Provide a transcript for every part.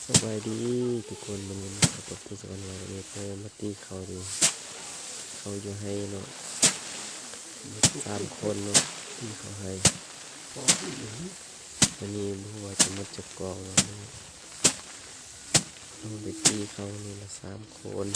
ສະບາຍດີທຸກຄົນ, ມື້ນີ້ມາພົບກັບສະຫວັນ ແລ້ວນີ້ເພິ່ນມາຕີເຂົ້າຢູ່ ເຂົ້າຢູ່ໄຮ່ເນາະ, ສາມຄົນເນາະ ຕີເຂົ້າໄຮ່. ມື້ນີ້ບໍ່ຮູ້ວ່າຈະໝົດຈັກກອງເນາະ, ເຮົາໄປຕີເຂົ້າມື້ລະສາມຄົນ.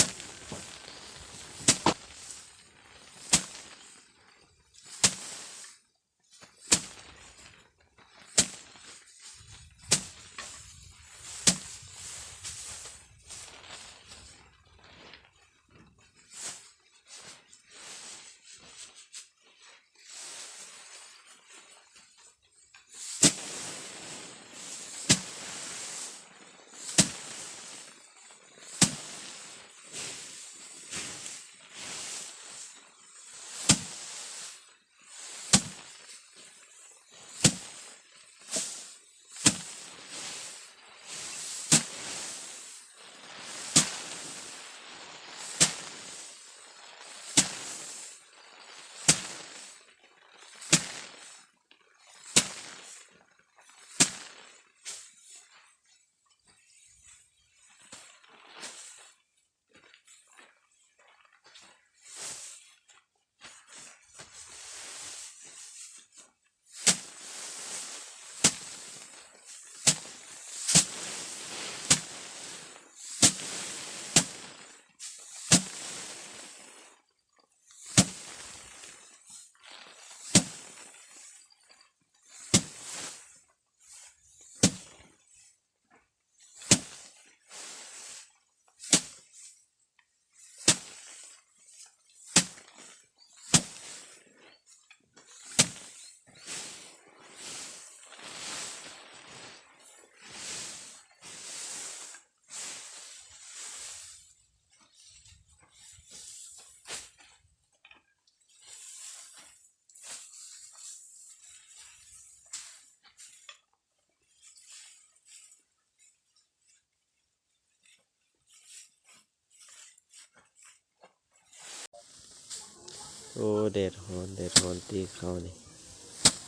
ໂອ້ ແດດຮ້ອນ ແດດຮ້ອນ ຕີເຂົ້ານີ້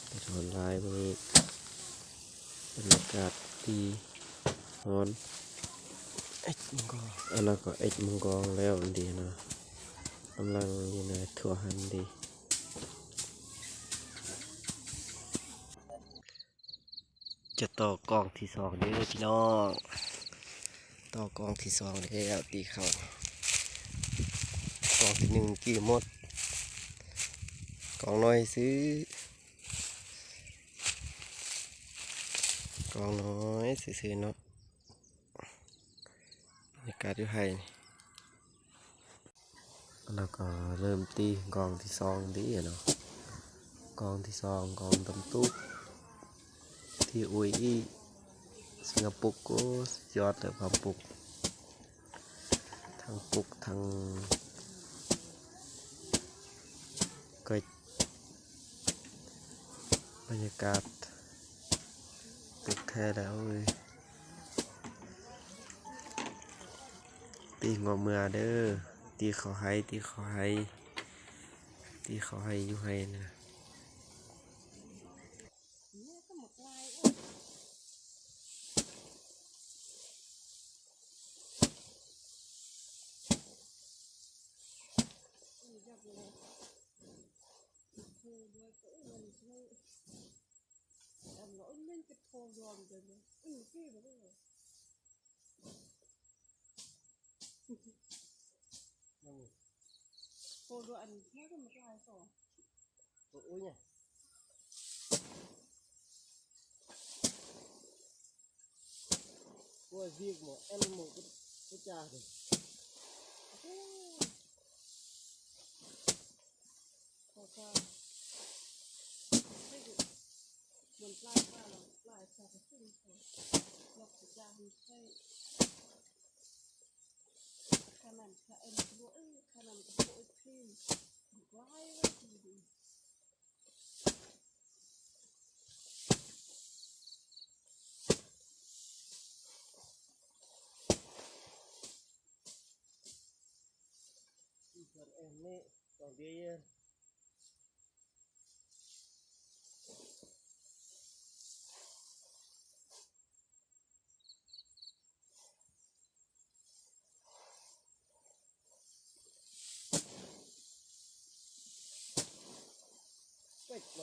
ແດດຮ້ອນຫຼາຍມື້ນີ້ ບັນຍາກາດດີ ຮ້ອນ. ອັນນັ້ນກໍເອັດມັງກອງແລ້ວ ອັນດີນະ ກຳລັງຢູ່ໃນທົ່ວຫັ້ນດີ. ຈະຕໍ່ກອງທີສອງເດີພີ່ນ້ອງ, ຕໍ່ກອງທີສອງແລ້ວ ຕີເຂົ້າ. ກອງທີໜຶ່ງຕີໝົດ, ກອງນ້ອຍຊື່ ກອງນ້ອຍຊື່ໆເນາະ. ບັນຍາກາດຢູ່ໄຮ່ນີ້. ແລ້ວກໍເລີ່ມຕີກອງທີສອງເດ້ເນາະ, ກອງທີສອງ ກອງຕຳຕຸກ ທີ່ອຸຍອີ່ ສິງກະປຸກ. ໂອ້ ສຸດຍອດເລີຍ ຄວາມປຸກ ທັງປຸກ ທັງເກີດ ບັນຍາກາດ ຕຶກແທ້ແລ້ວເອີຍ. ຕີງົວເມືອເດີ, ຕີເຂົ້າໄຮ່ ຕີເຂົ້າໄຮ່ ຕີເຂົ້າໄຮ່ຢູ່ໄຮ່ນະ. Ôi, việc mà em một cái, cái trà rồi. Kaka. Mình fly qua là fly qua cái thing rồi. Lọc cái trà mình thấy. Khả năng là em có lỗi, khả năng có lỗi thì có hay lắm thì đi.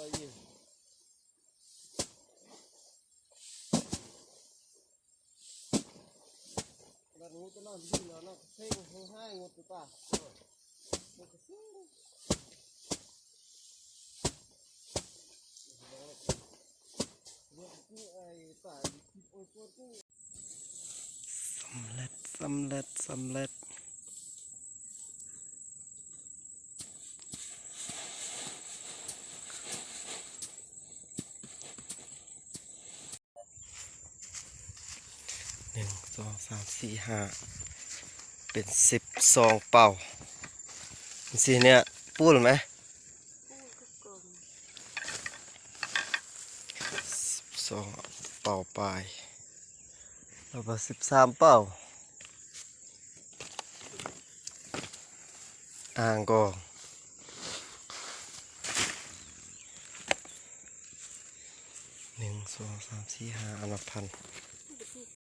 ລັດງູຕົວນັ້ນ ມັນດິ້ນເອົາເນາະ ເສັງໃຫ້ຮ້າຍງູຕົວປາ ມັນກໍເສັງ ສຳເລັດ ສຳເລັດ ສຳເລັດ. ໜຶ່ງ ສອງ ສາມ ສີ່ ຫ້າ ເປັນສິບສອງເປົ້າ ຈັ່ງຊີ້ເນຍ ປູແລ້ວໄໝ? ສິບສອງເປົ້າປາຍ ແລ້ວກໍສິບສາມເປົ້າ ອ່າງກໍ ໜຶ່ງ ສອງ ສາມ ສີ່ ຫ້າ ອັນນະພັນ